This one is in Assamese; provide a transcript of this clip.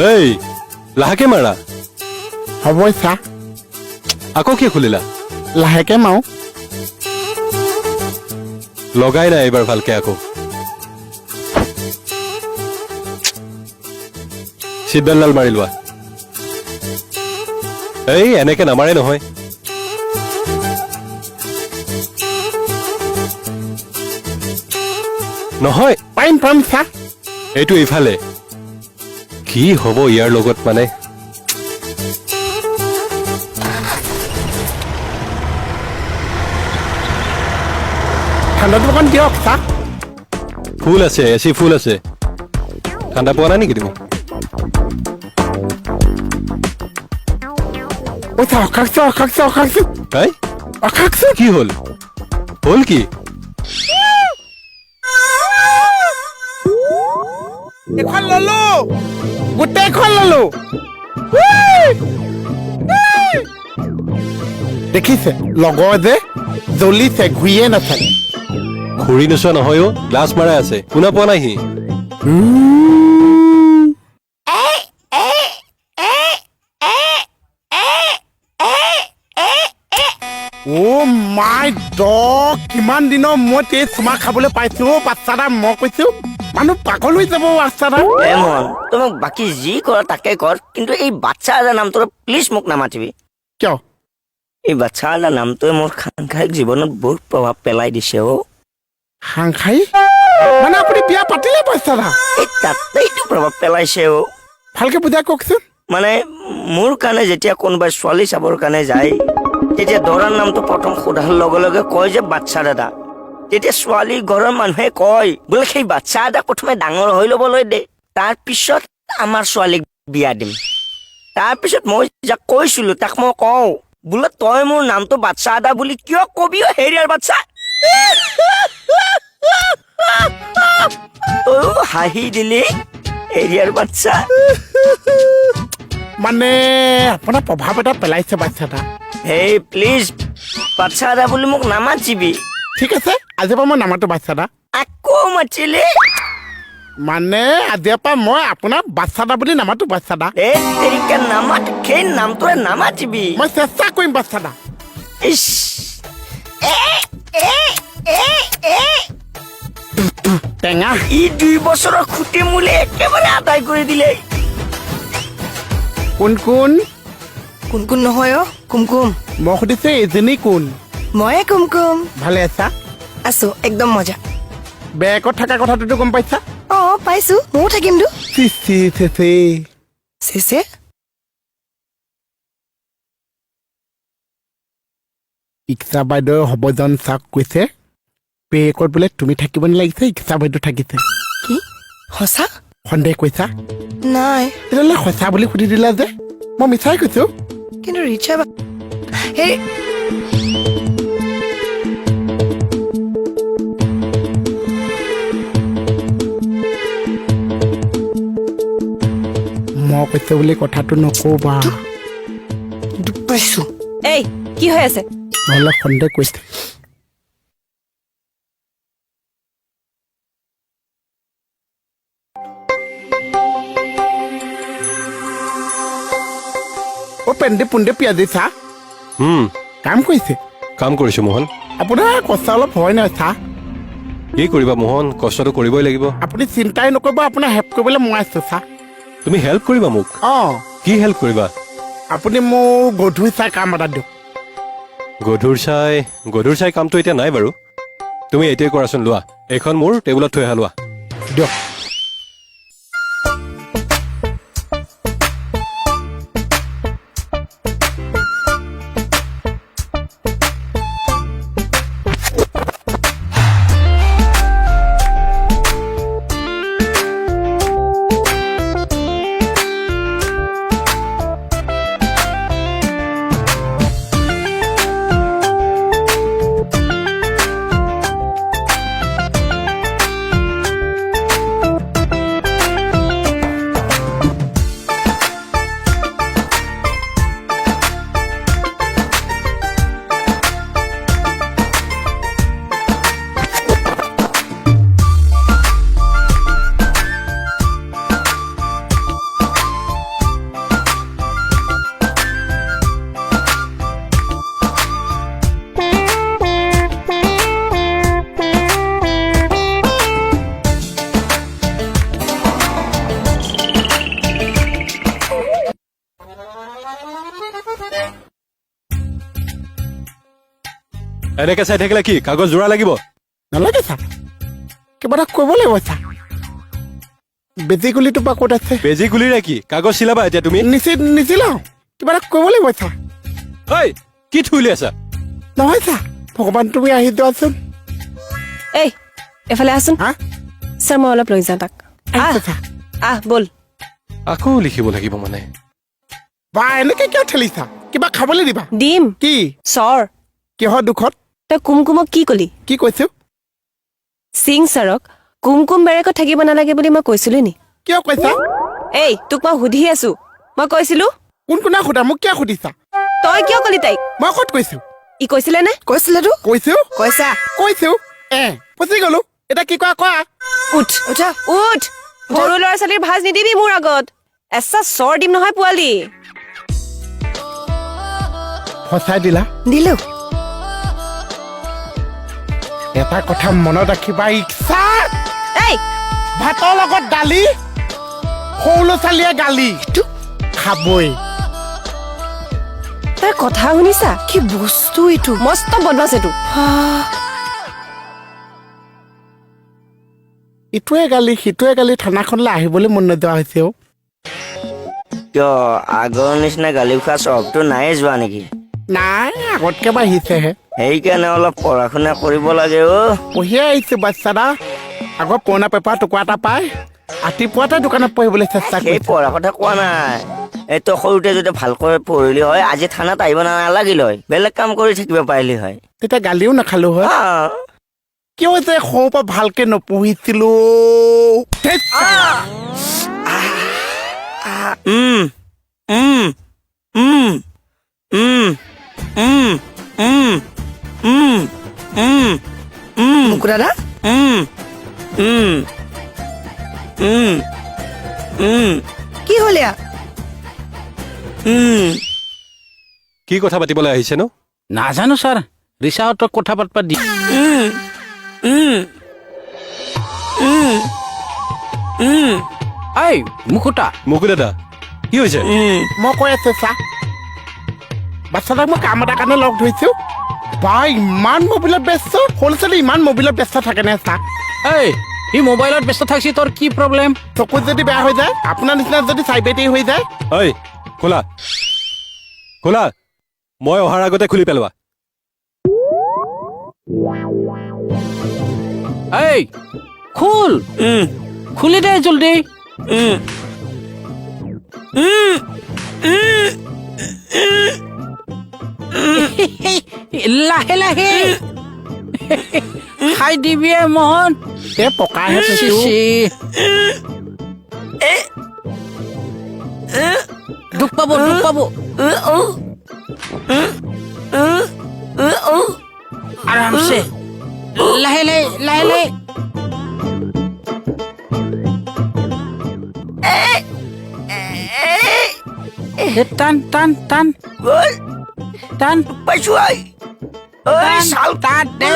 এই লাহেকে মাৰা। হ'ব চা। আকৌ কিয় খুলিলা? লাহেকে মাৰো। লগাই নাই এইবাৰ ভালকে আকৌ। চিটবেল্টডাল মাৰি লোৱা। এই এনেকে নামাৰে নহয়। নহয়। পাৰিম পাৰিম চা। এইটো এইফালে। কি হ'ব ইয়াৰ লগত মানে? ঠাণ্ডাটো অকণ দিয়ক চা। ফুল আছে, এচি ফুল আছে। ঠাণ্ডা পোৱা নাই নেকি তুমি? ঐ চা, অখাকছো অখাকছো অখাকছো। এই? অখাকছো। কি হ'ল? হ'ল কি? এখন ললো, গোটেইখন ললো। দেখিছে লগৰ যে জ্বলিছে, ঘূৰিয়ে নাথাকে। ঘূৰি নোচোৱা নহয় অ', গ্লাছ মাৰাই আছে, শুনা পোৱা নাই সি। অ' মাই ডগ, কিমান দিনৰ মূৰত এই চুমা খাবলৈ পাইছো অ' বাচ্ছা দা। মই কৈছো মানুহ পাগল হৈ যাব বাচ্ছা দা। এ মোহন, তই মোক বাকী যি কৰ তাকে কৰ, কিন্তু এই বাচ্ছা আদা নামটো প্লিজ মোক নামাতিবি। কিয়? এই বাচ্ছা আদা নামটোৱে মোৰ সাংসাৰিক জীৱনত বহুত প্ৰভাৱ পেলাই দিছে অ'। সাংসাৰিক মানে আপুনি বিয়া পাতিলে বাচ্ছা দা? এই তাতেইতো প্ৰভাৱ পেলাইছে অ'। ভালকে বুজাই কওকচোন। মানে মোৰ কাৰণে যেতিয়া কোনোবাই ছোৱালী চাবৰ কাৰণে যায়, তেতিয়া দৰাৰ নামটো প্ৰথম সোধাৰ লগে লগে কয় যে বাচ্ছা দাদা। তেতিয়া ছোৱালী ঘৰৰ মানুহে কয় বোলে সেই বাচ্ছা এটা প্ৰথমে ডাঙৰ হৈ ল'বলৈ দে, তাৰপিছত আমাৰ ছোৱালীক বিয়া দিম। তাৰপিছত মই যাক কৈছিলো তাক মই কওঁ বোলে তই মোৰ নামটো বাচ্ছা আদা বুলি কিয় কবি অ' হেৰিয়াৰ বাচ্ছা। তয়ো হাঁহি দিলি হেৰিয়াৰ বাচ্ছা। মানে আপোনাৰ প্ৰভাৱ এটা পেলাইছে বাচ্ছা দা। হেই প্লিজ বাচ্ছা আদা বুলি মোক নামাতিবি। ঠিক আছে, আজিৰ পৰা মই নামাতো বাচ্ছা দা। আকৌ মাতিলি? মানে আজিৰ পৰা মই আপোনাৰ বাচ্ছা দা বুলি নামাতো বাচ্ছা দা। এই তেৰিকা নামাত, সেই নামটোৰে নামাতিবি। মই চেষ্টা কৰিম বাচ্ছা দা। ইছ। এ, এ, এ, এ। টেঙা। ই 2 বছৰৰ খুটি মোলে একেবাৰে আদায় কৰি দিলে। কোন কোন? কোন কোন নহয় অ', কুমকুম। মই সুধিছো এইজনী কোন? ময়ে কুমকুম। ভালে আছা? আছো, একদম মজা। বেগত থকা কথাটোতো গম পাইছা? অ' পাইছো, ময়ো থাকিমতো। চি চি চি চি। চেচে? ইচ্ছা বাইদেউ হবজন চাক কৈছে পেকত বোলে তুমি থাকিব নালাগিছে, ইচ্ছা বাইদেউ থাকিছে। কি সঁচা? সন্দেহ কৈছা? নাই। তেতিয়াহ'লে সঁচা বুলি সুধি দিলা যে, মই মিছাই কৈছো। কিন্তু ৰিচা সেই মই কৈছো বুলি কথাটো নকবা। দুখ পাইছো। এই কি হৈ আছে? নহ'লে সন্দেহ কৈছে। অ' পেণ্ডে পুণ্ডে পিয়াজি চাহ। কাম কৰিছে? কাম কৰিছো মোহন। আপোনাৰ কষ্ট অলপ হয় নহয় চাহ? কি কৰিবা মোহন, কষ্টটো কৰিবই লাগিব। আপুনি চিন্তাই নকৰিব, আপোনাৰ হেল্প কৰিবলৈ মই আছো চাহ। তুমি হেল্প কৰিবা মোক? অঁ। কি হেল্প কৰিবা? আপুনি মোক গধুৰ চাই কাম এটা দিয়ক। গধুৰ চাই কামটো এতিয়া নাই বাৰু। তুমি এইটোৱে কৰাচোন, লোৱা এইখন মোৰ টেবুলত থৈ আহা, লোৱা দিয়ক। এনেকে চাই থাকিলে কি কাগজ যোৰা লাগিব? নালাগে ছাৰ, কিবা এটা কৰিব লাগিব ছাৰ। বেজি গুলিটো বা ক'ত আছে? বেজি গুলিৰে কি কাগজ চিলাবা এতিয়া তুমি? নিচিলাও, কিবা এটা কৰিব লাগিব ছাৰ। ঐ, কি থুই আছা? নহয় ছাৰ, ভগৱান তুমি আহি যোৱাচোন। এই, এফালে আহচোন। হা? ছাৰ, মই অলপ লৈ যাওঁ তাক। আহিছে ছাৰ। আহ, ব'ল। আকৌ লিখিব লাগিব মানে? বা, এনেকে কিয় ঠেলিছা? কিবা খাবলৈ দিবা? দিম। কি? চৰ। কিহৰ দুখত? তই কুমকুমক কি কলি? কি কৈছো? সিং ছাৰক কুমকুম বেৰেকত থাকিব নালাগে বুলি মই কৈছিলো নি? কিয় কৈছা? এই, তোক মই সুধি আছো, মই কৈছিলো? কোন কোনা সোধা, মোক কিয় সুধিছা? তই কিয় কলি তাইক? মই ক'ত কৈছো? ই কৈছিলে নে? কৈছিলেতো। কৈছো। কৈছা। কৈছো। এ, ফচি গলো, এতিয়া কি কোৱা কোৱা। উঠ। উঠা। উঠ, সৰু ল'ৰা ছোৱালীৰ ভাজ নিদিবি মোৰ আগত। এচা চৰ দিম নহয় পোৱালি। ফচাই দিলা। দিলো। এটা কথা মনত ৰাখিবা ইচ্ছা। এই! ভাতৰ লগত দালি, সৰু ল'ৰা ছোৱালীয়ে গালি খাবই। তাৰ কথা শুনিছা? কি বস্তু এইটো? মস্ত বদমাছ এইটো। ইটোৱে গালি, সিটোৱে গালি, থানাখনলৈ আহিবলৈ মন নোযোৱা হৈছে অ'। কিয়, আগৰ নিচিনা গালি খোৱা স্বভাৱটো নায়ে যোৱা নেকি? নাই, আগতকে বাঢ়িছেহে। সেইকাৰণে অলপ পঢ়া শুনা কৰিব লাগে অ'। পঢ়িয়ে আহিছো বাচ্চাদা। আগৰ পুৰণা পেপাৰ টুকুৰা এটা পাই ৰাতিপুৱাতে দোকানত পঢ়িবলৈ চেষ্টা সেই কৰিছো। পঢ়া কথা কোৱা নাই। এইটো সৰুতে যদি ভালকৈ পঢ়িলি হয়, আজি থানাত আহিব নালাগিল হয়, বেলেগ কাম কৰি থাকিব পাৰিলি হয়। তেতিয়া গালিও নাখালো হয়। কিয় যে সৰুৰ পৰা ভালকে নপঢ়িছিলো, ধেৎ। উম উম উম উম উম উম উম উম উম মুকু দাদা। উম উম উম উম কি হ'ল এয়া? উম কি কথা পাতিবলৈ আহিছে নো? নাজানো ছাৰ, ৰিচাহঁতক কথা পাতবা দি। উম উম উম উম এই মুকুতা। মোকো দাদা, কি হৈছে? উম মই কৈ আছো চা, বাচ্চাটাক মই কাম এটা কাৰণে লগ ধৰিছো। বা, ইমান মোবাইলত ব্যস্ত, সৰু ছোৱালী ইমান মোবাইলত ব্যস্ত থাকেনে চা? এই, সি মোবাইলত ব্যস্ত থাকছি, তোৰ কি প্ৰব্লেম? চকুত যদি বেয়া হৈ যায়, আপোনাৰ নিচিনা যদি চাইবেটি হৈ যায়? ঐ, খোলা খোলা, মই অহাৰ আগতে খুলি পেলোৱা। এই, খোল। উম খুলি দে জলদি। উম উম উম লাহে লাহে খাই দিবি এ মোহন। এই পকাহে থৈছো। চি। দুখ পাব, দুখ পাব। আৰামছে, লাহে লাহে, লাহে লাহে। এ, টান টান টান। ঐ! টান। পাইছো। ঐ ঐ, চাল। টান দে।